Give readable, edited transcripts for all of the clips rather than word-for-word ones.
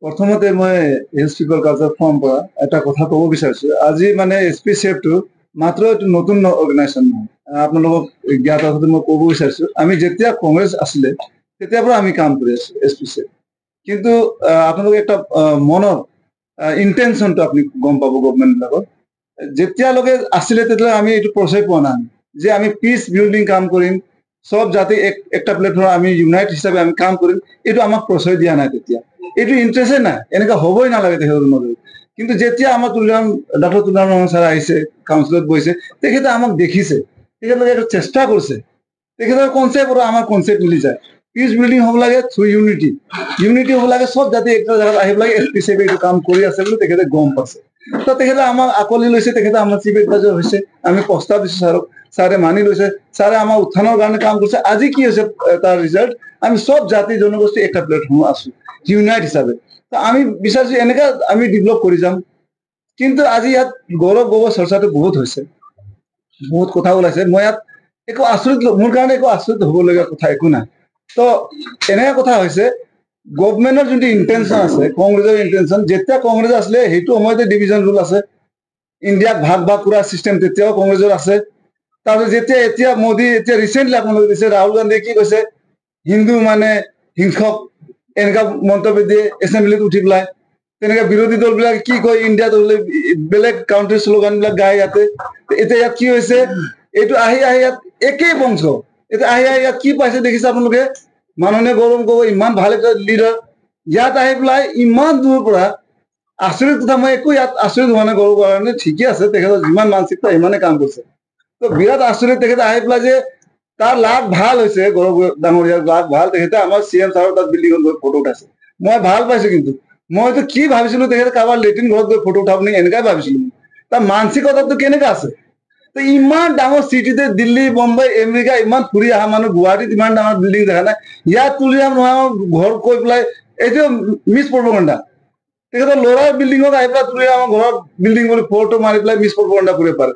প্ৰথমতে মই হিলছ পিপল culture forum পৰা এটা কথা ক'ব বিচাৰিছো। আজি মানে এছ পি চি এফটো মাত্ৰ এইটো নতুন অৰ্গেনাইজেশ্যন নহয়। আপোনালোকক জ্ঞাতাৰ্থতে মই ক'ব বিচাৰিছো, আমি যেতিয়া কংগ্ৰেছ আছিলে তেতিয়াৰ পৰা আমি কাম কৰি আছো এছ পি চি এফ। কিন্তু আপোনালোকে এটা মনৰ ইণ্টেনশ্যনটো আপুনি গম পাব। গভমেণ্টবিলাকৰ যেতিয়ালৈকে আছিলে, তেতিয়ালৈকে আমি এইটো প্ৰচয় পোৱা নাই যে আমি পিচ বিল্ডিং কাম কৰিম, চব জাতি এক একটা প্লেটফৰ্ম, আমি ইউনাইট হিচাপে আমি কাম কৰিম। এইটো আমাক প্ৰচয় দিয়া নাই তেতিয়া, এইটো ইণ্টাৰেষ্টে নাই, এনেকুৱা হ'বই নালাগে তেখেতৰ মাজত। কিন্তু যেতিয়া আমাৰ তুলিৰাম, ডক্টৰ তুলিৰাম ৰংহাং ছাৰ আহিছে, কাউন্সিলত বহিছে, তেখেতে আমাক দেখিছে, তেখেতলোকে এইটো চেষ্টা কৰিছে। তেখেতৰ কনচেপ্ট আৰু আমাৰ কনচেপ্ট মিলি যায়। পিচ বিল্ডিং হ'ব লাগে থ্ৰু ইউনিটি, ইউনিটি হ'ব লাগে, চব জাতি একটা জেগাত আহিব লাগে। এছ পি চি এইটো কাম কৰি আছে বুলি তেখেতে গম পাইছে। তো তেখেতে আমাক আকোৱালি লৈছে, তেখেতে আমাৰ চিফ এডভাইজাৰ হৈছে। আমি প্ৰস্তাৱ দিছো ছাৰক, ছাৰে মানি লৈছে, ছাৰে আমাৰ উত্থানৰ কাৰণে কাম কৰিছে। আজি কি হৈছে তাৰ ৰিজাল্ট, আমি চব জাতি জনগোষ্ঠী একটা প্লেটফৰ্মত আছো ইউনাইট হিচাপে। তো আমি বিচাৰিছো এনেকা আমি ডেভেলপ কৰি যাম। কিন্তু আজি ইয়াত গৌৰৱ গগৈ চৰ্চাটো বহুত হৈছে, বহুত কথা ওলাইছে। মই ইয়াত একো আচৰিত, মোৰ কাৰণে একো আচৰিত হ'বলগীয়া কথা একো নাই। তো এনেকা কথা হৈছে, গভমেণ্টৰ যোনটো ইণ্টেনশ্যন আছে, কংগ্ৰেছৰ ইণ্টেনশ্যন, যেতিয়া কংগ্ৰেছ আছিলে সেইটো সময়তে ডিভিজন ৰুল আছে, ইণ্ডিয়াক ভাগ ভাগ কৰা চিষ্টেম তেতিয়াও কংগ্ৰেছৰ আছে। তাৰপিছত যেতিয়া এতিয়া মোদী, এতিয়া ৰিচেণ্টলি আপোনালোকে দিছে, ৰাহুল গান্ধীয়ে কি কৈছে, হিন্দু মানে হিংসক, এনেকুৱা মন্তব্য দিয়ে এছেম্বলিত উঠি পেলাই। তেনেকে বিৰোধী দলবিলাক কি কয়, ইণ্ডিয়াত বেলেগ কাউণ্ট্ৰিৰ শ্লোগান বিলাক গায় ইয়াতে। এতিয়া ইয়াত কি হৈছে, এইটো আহি আহি ইয়াত একেই বংশ, এতিয়া আহি আহি ইয়াত কি পাইছে দেখিছে আপোনালোকে। মাননীয় গৌৰৱ গগৈ ইমান ভাল এটা লিডাৰ, ইয়াত আহি পেলাই ইমান দূৰৰ পৰা, আচৰিত কথা, মই একো ইয়াত আচৰিত হোৱা নাই গৌৰৱ কাৰণে, ঠিকে আছে, তেখেতৰ যিমান মানসিকতা সিমানে কাম কৰিছে। তো বিৰাট আচৰিত তেখেতে আহি পেলাই যে তাৰ লাভ ভাল হৈছে, গৌৰৱ ডাঙৰীয়াৰ লাভ ভাল, তেখেতে আমাৰ চি এম ছাৰৰ তাত বিল্ডিঙত গৈ ফটো উঠাইছে। মই ভাল পাইছো, কিন্তু মইতো কি ভাবিছিলো, তেখেতে কাৰোবাৰ লেট্ৰিন ঘৰত গৈ ফটো উঠাব নেকি, এনেকাই ভাবিছিলো। তাৰ মানসিকতাটো কেনেকা আছে? তো ইমান ডাঙৰ চিটিতে, দিল্লী, বম্বাই, আমেৰিকা ইমান ফুৰি অহা মানুহ, গুৱাহাটীত ইমান ডাঙৰ বিল্ডিং দেখা নাই, ইয়াত তুলিৰাম ৰংহাঙৰ ঘৰ কৈ পেলাই এইটো মিছ প্ৰপগণ্ডা। তেখেতৰ ল'ৰাৰ বিল্ডিঙত আহি পেলাই তুলিৰামৰ ঘৰৰ বিল্ডিং বুলি ফটো মাৰি পেলাই মিছ প্ৰপগণ্ডা কৰিব পাৰে।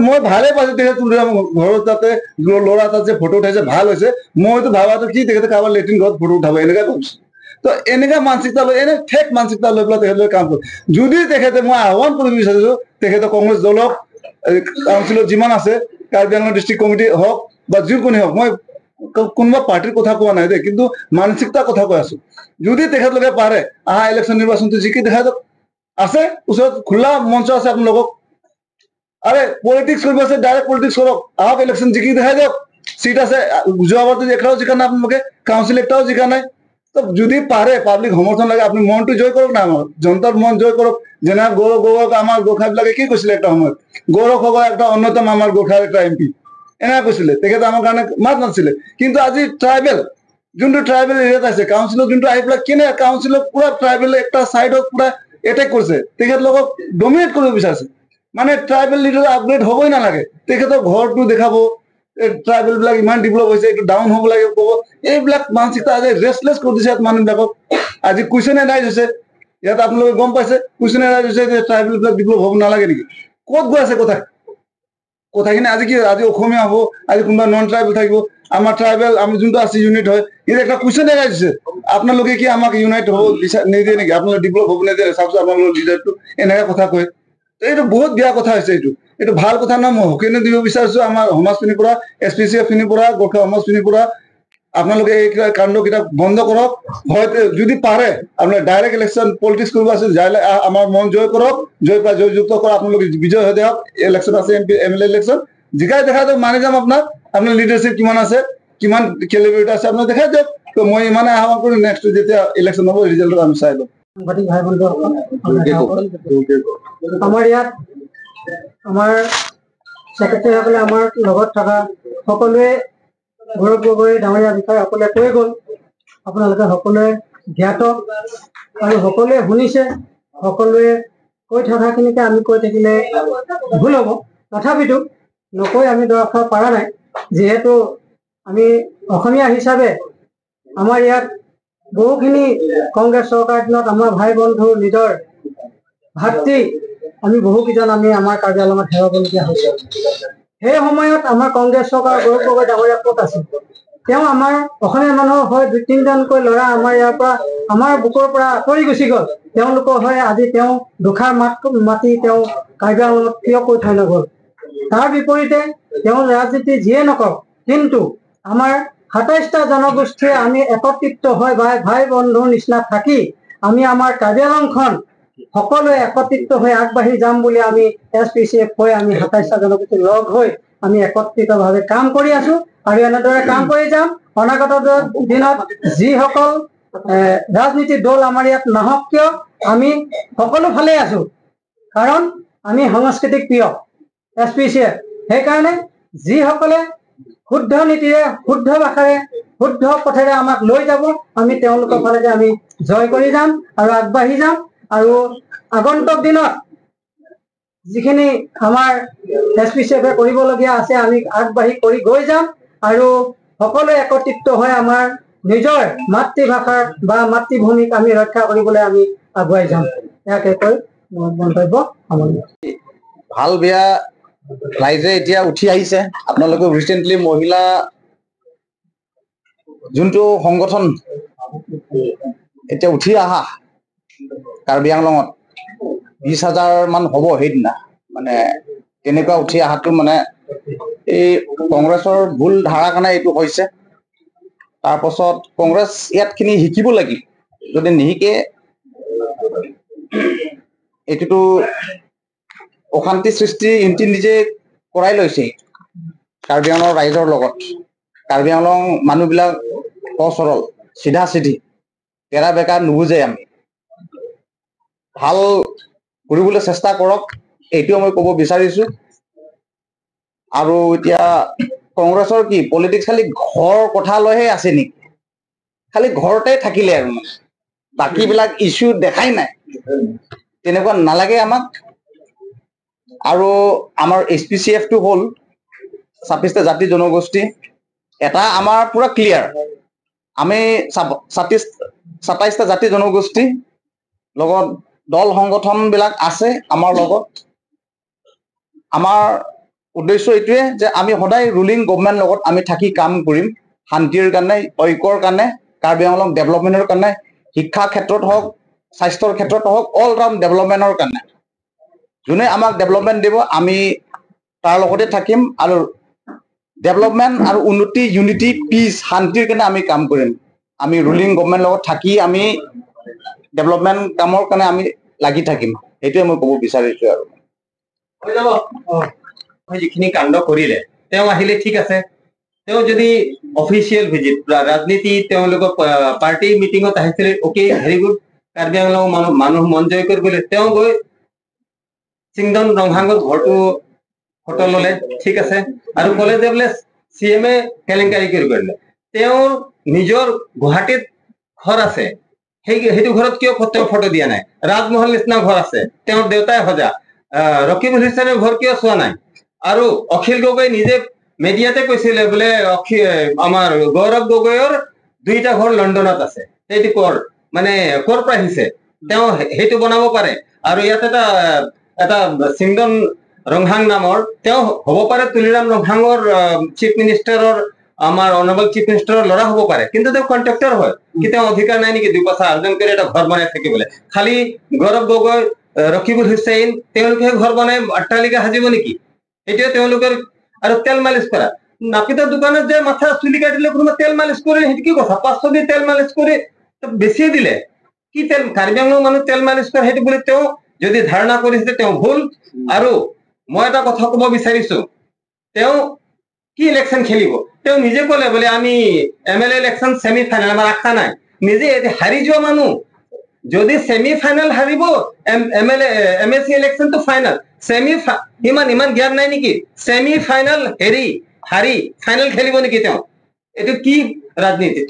মই ভালে পাইছো, তেখেত তুলিৰাম ঘৰত তাতে ল'ৰা তাত যে ফটো উঠাইছে, ভাল হৈছে। মইতো ভাবাটো কি, তেখেতে কাৰোবাৰ লেট্ৰিন ঘৰত ফটো উঠাব, এনেকাই ভাবিছো। তো এনেকা মানসিকতা লৈ, এনে ঠেক মানসিকতা লৈ পেলাই তেখেতে কাম কৰে। যদি তেখেতে, মই আহ্বান কৰিব বিচাৰিছো, তেখেতে কংগ্ৰেছ দলক, কাউন্সিলত যিমান আছে, কাৰ্বি আংলং ডিষ্ট্ৰিক্ট কমিটি হওক বা যিকোনো হওক, মই কোনোবা পাৰ্টিৰ কথা কোৱা নাই দেই, কিন্তু মানসিকতাৰ কথা কৈ আছো। যদি তেখেতলোকে পাৰে, আহা ইলেকশ্যন নিৰ্বাচনটো জিকি দেখাই দিয়ক। আছে ওচৰত খোলা মঞ্চ আছে আপোনালোকক। আৰে পলিটিক্স কৰিব আছে, ডাইৰেক্ট পলিটিক্স কৰক, আহক, ইলেকশ্যন জিকি দেখাই দিয়ক। চিট আছে, যোৱাবাৰতো একটাও জিকা নাই আপোনালোকে, কাউন্সিল একটাও জিকা নাই। তো যদি পাৰে, পাব্লিক সমৰ্থন লাগে, আপুনি মনটো জয় কৰক না, আমাৰ জনতাৰ মন জয় কৰক। যেনে গৌৰৱ গগৈক আমাৰ গোৰ্খাবিলাকে কি কৈছিলে একটা সময়ত, গৌৰৱ গগৈ একটা অন্যতম আমাৰ গোৰ্খাৰ একটা এম পি, এনেকা কৈছিলে। তেখেতে আমাৰ কাৰণে মাত নাছিলে। কিন্তু আজি ট্ৰাইবেল যোনটো ট্ৰাইবেল এৰিয়াত আছে, কাউন্সিলত যোনটো আহি পেলাই কেনে কাউন্সিলত পুৰা ট্ৰাইবেল একটা চাইডত পুৰা এটেক কৰিছে, তেখেতলোকক ডমিনেট কৰিব বিচাৰিছে। মানে ট্ৰাইবেল লিডাৰ আপগ্ৰেড হ'বই নালাগে, তেখেতৰ ঘৰটো দেখাব, ট্ৰাইবেল বিলাক ইমান ডেভেলপ হৈছে, এইটো ডাউন হ'ব লাগে ক'ব। এইবিলাক মানসিকতা আজি ৰেষ্টলেছ কৰি দিছে ইয়াত মানুহবিলাকক। আজি কুৱেশ্যন এৰাইজ হৈছে ইয়াত, আপোনালোকে গম পাইছে, কুৱেশ্যন এৰাইজ হৈছে যে ট্ৰাইবেল বিলাক ডেভেলপ হ'ব নালাগে নেকি? ক'ত গৈ আছে কথা কথাখিনি? আজি কি, আজি অসমীয়া হ'ব, আজি কোনোবা নন ট্ৰাইবেল থাকিব, আমাৰ ট্ৰাইবেল আমি যোনটো আছে ইউনিট হয়, কিন্তু একটা কুৱেশ্যন এৰাইজ হৈছে, আপোনালোকে কি আমাক ইউনাইট হ'ব নিদিয়ে নেকি? আপোনালোকে ডেভেলপ হ'ব নিদিয়ে? চাওকচোন আপোনালোকৰ লিডাৰটো এনেকা কথা কয়। এইটো বহুত বেয়া কথা হৈছে, এইটো ভাল কথা নহয়। মই সকীয়নি দিব বিচাৰিছো আমাৰ সমাজখিনিৰ পৰা, এছ পি চি এফ খিনিৰ পৰা, গোৰ্খা সমাজখিনিৰ পৰা, আপোনালোকে এই কাণ্ডকেইটা বন্ধ কৰক। হয়তো যদি পাৰে আপোনালোকে ডাইৰেক্ট ইলেকশ্যন পলিটিক্স কৰিব আছে, যাই আমাৰ মন জয় কৰক, জয় পাই জয়যুক্ত কৰক, আপোনালোকে বিজয় হৈ দিয়ক। ইলেকশ্যন আছে, M P M L এ ইলেকশ্যন জিকাই দেখাই দিয়ক, মানি যাম আপোনাক। আপোনাৰ লিডাৰশ্বিপ কিমান আছে, কিমান কেলেবিলিটি আছে, আপোনাক দেখাই দিয়ক। তো মই ইমানে আহ্বান কৰিম, নেক্সট যেতিয়া ইলেকশ্যন হ'ব ৰিজাল্টটো আমি চাই ল'ম। সাংবাদিক ভাই বন্ধুসকল, আমাৰ ইয়াত আমাৰ ছেক্ৰেটাৰীসকলে, আমাৰ লগত থকা সকলোৱে গৌৰৱ গগৈ ডাঙৰীয়া বিষয়ে সকলোৱে কৈ গ'ল। আপোনালোকে সকলোৱে জ্ঞাত আৰু সকলোৱে শুনিছে। সকলোৱে কৈ থকাখিনিকে আমি কৈ থাকিলে ভুল হ'ব, তথাপিতো নকৈ আমি দৰকাৰ পৰা নাই। যিহেতু আমি অসমীয়া হিচাপে আমাৰ ইয়াত বহুখিনি কংগ্ৰেছ চৰকাৰ দিনত আমাৰ ভাই বন্ধু, নিজৰ ভাতৃ, আমি বহুকেইজন আমি আমাৰ কাৰ্বি আংলঙত হেৰুৱাবলগীয়া হৈছে। সেই সময়ত আমাৰ কংগ্ৰেছ চৰকাৰ গৌৰৱ গগৈ ডাঙৰীয়া ক'ত আছিল? তেওঁ আমাৰ অসমীয়া মানুহৰ হৈ দুই তিনিজনকৈ ল'ৰা আমাৰ ইয়াৰ পৰা, আমাৰ বুকৰ পৰা আঁতৰি গুচি গ'ল। তেওঁলোকৰ হৈ আজি তেওঁ দুষাৰ মাত মাতি তেওঁ কাৰ্বি আংলঙত কিয় কৈ থৈ নগ'ল? তাৰ বিপৰীতে তেওঁ ৰাজনীতি যিয়ে নকৰক, কিন্তু আমাৰ 27টা জনগোষ্ঠীয়ে আমি একত্ৰিত হৈ ভাই ভাই বন্ধুৰ নিচিনা থাকি আমি আমাৰ কাৰ্বি আংলংখন সকলোৱে একত্ৰিত হৈ আগবাঢ়ি যাম বুলি আমি এছ পি চি এফ হৈ আমি 27টা জনগোষ্ঠী লগ হৈ আমি একত্ৰিতভাৱে কাম কৰি আছো আৰু এনেদৰে কাম কৰি যাম। অনাগত দিনত যিসকল ৰাজনীতিক দল আমাৰ ইয়াত নাহক কিয়, আমি সকলো ফালে আছো, কাৰণ আমি সাংস্কৃতিক প্ৰিয় এছ পি চি এফ। সেইকাৰণে যিসকলে শুদ্ধ নীতিৰে, শুদ্ধ ভাষাৰে, শুদ্ধ পথেৰে আমাক লৈ যাব, আমি তেওঁলোকৰ ফালেদি আমি জয় কৰি যাম আৰু আগবাঢ়ি যাম। আৰু আগন্তুক দিনত যিখিনি আমাৰ এছ পি চি এফে কৰিবলগীয়া আছে, আমি আগবাঢ়ি কৰি গৈ যাম আৰু সকলোৱে একত্ৰিত হৈ আমাৰ নিজৰ মাতৃভাষাৰ বা মাতৃভূমিক আমি ৰক্ষা কৰিবলৈ আমি আগুৱাই যাম। ইয়াকে কৈ মোৰ মন্তব্য সামৰণি। ভাল বেয়া ৰাইজে এতিয়া উঠি আহিছে। আপোনালোকে ৰিচেণ্টলি মহিলা যোনটো সংগঠন এতিয়া উঠি অহা কাৰ্বি আংলঙত 20,000 মান হ'ব সেইদিনা, মানে তেনেকুৱা উঠি অহাটো মানে এই কংগ্ৰেছৰ ভুল ধাৰাৰ কাৰণে এইটো হৈছে। তাৰপাছত কংগ্ৰেছ ইয়াতখিনি শিকিব লাগিব, যদি নিশিকে এইটোতো অশান্তি সৃষ্টি ইহঁতি নিজে কৰাই লৈছে কাৰ্বি আংলঙৰ ৰাইজৰ লগত। কাৰ্বি আংলং মানুহবিলাক সহজ সৰল, চিধা চিধি, তেৰা বেকা নুবুজে। আমি ভাল কৰিবলৈ চেষ্টা কৰক, এইটোৱে মই ক'ব বিচাৰিছো। আৰু এতিয়া কংগ্ৰেছৰ কি পলিটিক্স খালি ঘৰ কথা লৈহে আছে নেকি? খালি ঘৰতে থাকিলে আৰু মানে বাকীবিলাক ইছ্যু দেখাই নাই, তেনেকুৱা নালাগে আমাক। আৰু আমাৰ এইচ পি চি এফটো হ'ল 26টা জাতি জনগোষ্ঠী, এটা আমাৰ পুৰা ক্লিয়াৰ। আমি 27টা জাতি জনগোষ্ঠী লগত দল সংগঠনবিলাক আছে আমাৰ লগত। আমাৰ উদ্দেশ্য এইটোৱে যে আমি সদায় ৰুলিং গভমেণ্ট লগত আমি থাকি কাম কৰিম, শান্তিৰ কাৰণে, ঐক্যৰ কাৰণে, কাৰ্বি আংলং ডেভেলপমেণ্টৰ কাৰণে, শিক্ষা ক্ষেত্ৰত হওক, স্বাস্থ্যৰ ক্ষেত্ৰত হওক, অল ৰাউণ্ড ডেভেলপমেণ্টৰ কাৰণে। যোনে আমাক ডেভেলপমেণ্ট দিব আমি তাৰ লগতে থাকিম আৰু ডেভেলপমেণ্ট আৰু উন্নতি, ইউনিটি, পিচ, শান্তিৰ কাৰণে আমি কাম কৰিম। আমি ৰুলিং গভমেণ্ট লগত থাকি আমি ডেভেলপমেণ্ট কামৰ কাৰণে আমি লাগি থাকিম, সেইটোৱে মই ক'ব বিচাৰিছো। আৰু যিখিনি কাণ্ড কৰিলে তেওঁ আহিলে ঠিক আছে, তেওঁ যদি অফিচিয়েল ভিজিট ৰাজনীতি তেওঁলোকৰ পাৰ্টি মিটিঙত আহিছিলে, okay, very good, Karbi Anglong মানুহ মন জয় কৰিবলৈ তেওঁ গৈ চিংদন ৰংহাঙৰ ঘৰটো ফটো ললে, ঠিক আছে, আৰু ক'লে যে বোলে চি এম এ কেলেংকাৰী কৰি কৰিলে। তেওঁৰ নিজৰ গুৱাহাটীত ঘৰ আছে, সেইটো ঘৰত কিয় তেওঁ ফটো দিয়া নাই? ৰাজমহল নিচিনা ঘৰ আছে, তেওঁৰ দেউতাই সজা। ৰকিবুল হুছেইনৰ ঘৰ কিয় চোৱা নাই? আৰু অখিল গগৈ নিজে মিডিয়াতে কৈছিলে বোলে আমাৰ গৌৰৱ গগৈৰ 2টা ঘৰ লণ্ডনত আছে, সেইটো কৰ মানে ক'ৰ পৰা আহিছে? তেওঁ সেইটো বনাব পাৰে। আৰু ইয়াত এটা চিংদন ৰংহাং নামৰ তেওঁ হ'ব পাৰে তুলিৰাম ৰংহাঙৰ চিফ মিনিষ্টাৰৰ, আমাৰ অনাৰেবল চিফ মিনিষ্টাৰৰ ল'ৰা হ'ব পাৰে, কিন্তু তেওঁ কণ্ট্ৰাক্টৰ হয়, কি তেওঁ অধিকাৰ নাই নেকি 2 পইচা অৰ্জন কৰি এটা ঘৰ বনাই থাকিবলৈ? খালি গৌৰৱ গগৈ, ৰকিবুল হুছেইন তেওঁলোকে ঘৰ বনাই অট্টালিকা সাজিব নেকি? সেইটোৱে তেওঁলোকৰ। আৰু তেল মালিচ কৰা নাপিতৰ দোকানত যে মাথা চুলি কাটিলে কোনোবা তেল মালিচ কৰিলে, সেইটো কি কথা? 500 দি তেল মালিচ কৰি বেছিয়ে দিলে কি তেল? কাৰ্বি আংলং মানুহ তেল মালিচ কৰে সেইটো বুলি তেওঁ যদি ধাৰণা কৰিছে তেওঁ ভুল। আৰু মই এটা কথা ক'ব বিচাৰিছো, তেওঁ কি ইলেকশ্যন খেলিব? তেওঁ নিজে ক'লে বোলে আমি M L A election semi final, আমাৰ আশা নাই। নিজে হাৰি যোৱা মানুহ যদি ছেমি ফাইনেল হাৰিব, M L A M A C ইলেকশ্যনটো ফাইনেল, ছেমি ইমান জ্ঞান নাই নেকি? ছেমি ফাইনেল হাৰি ফাইনেল খেলিব নেকি তেওঁ? এইটো কি ৰাজনীতি?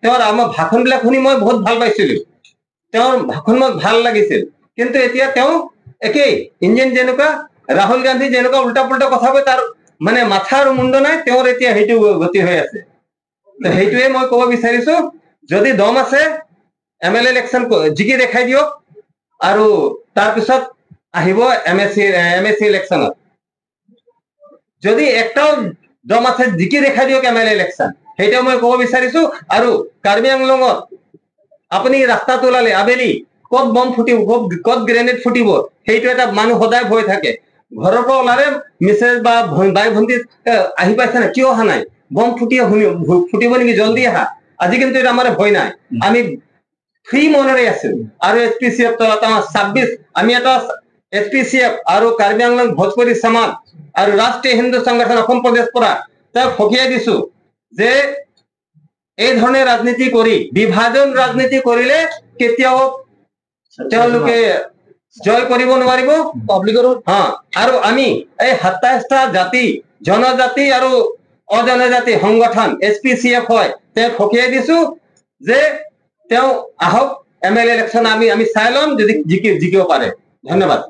তেওঁৰ আমাৰ ভাষণবিলাক শুনি মই বহুত ভাল পাইছিলো, তেওঁৰ ভাষণ মোক ভাল লাগিছিল, কিন্তু এতিয়া তেওঁ একেই ইঞ্জিন যেনেকুৱা ৰাহুল গান্ধী যেনেকুৱা উল্টা পুল্টা কথা কয়, তাৰ মানে মাথা আৰু মুণ্ড নাই, তেওঁৰ এতিয়া সেইটো গতি হৈ আছে। সেইটোৱে মই ক'ব বিচাৰিছো, যদি দম আছে এম এল এ ইলেকশ্যন জিকি দেখাই দিয়ক, আৰু তাৰপিছত আহিব এম এ চি ইলেকশ্যনত। যদি একটাও দম আছে জিকি দেখাই দিয়ক এম এল এ ইলেকশ্যন। সেইটো মই ক'ব বিচাৰিছো। আৰু কাৰ্বি আংলঙত আপুনি ৰাস্তাত ওলালে আবেলি ক'ত বম ফুটিব, ক'ত গ্ৰেনেড ফুটিব, সেইটো এটা মানুহ সদায় ভয় থাকে। ঘৰৰ পৰা ওলালে মিছেছ বা বাই ভণ্টি আহি পাইছে নাই, কিয় অহা নাই, বম ফুটি ফুটিব নেকি, জলদি আহা। আজি কিন্তু এটা আমাৰ ভয় নাই, আমি ফ্ৰী মনেৰে আছো। আৰু এছ পি চি এফ তলত আমাৰ 26, আমি এটা এছ পি চি এফ আৰু কাৰ্বি আংলং ভোজপুৰী সমাজ আৰু ৰাষ্ট্ৰীয় হিন্দু সংগঠন অসম প্ৰদেশ পৰা তেওঁক সকীয়াই দিছো যে এই ধৰণে ৰাজনীতি কৰি বিভাজন ৰাজনীতি কৰিলে কেতিয়াও তেওঁলোকে জয় কৰিব নোৱাৰিব পাব্লিকৰো। হা, আৰু আমি এই 27টা জাতি, জনজাতি আৰু অজনজাতি সংগঠন এছ পি চি এফ হয়, তেওঁক সকীয়াই দিছো যে তেওঁ আহক, এম এল এ ইলেকশ্যন আমি চাই ল'ম, যদি জিকিব পাৰে। ধন্যবাদ।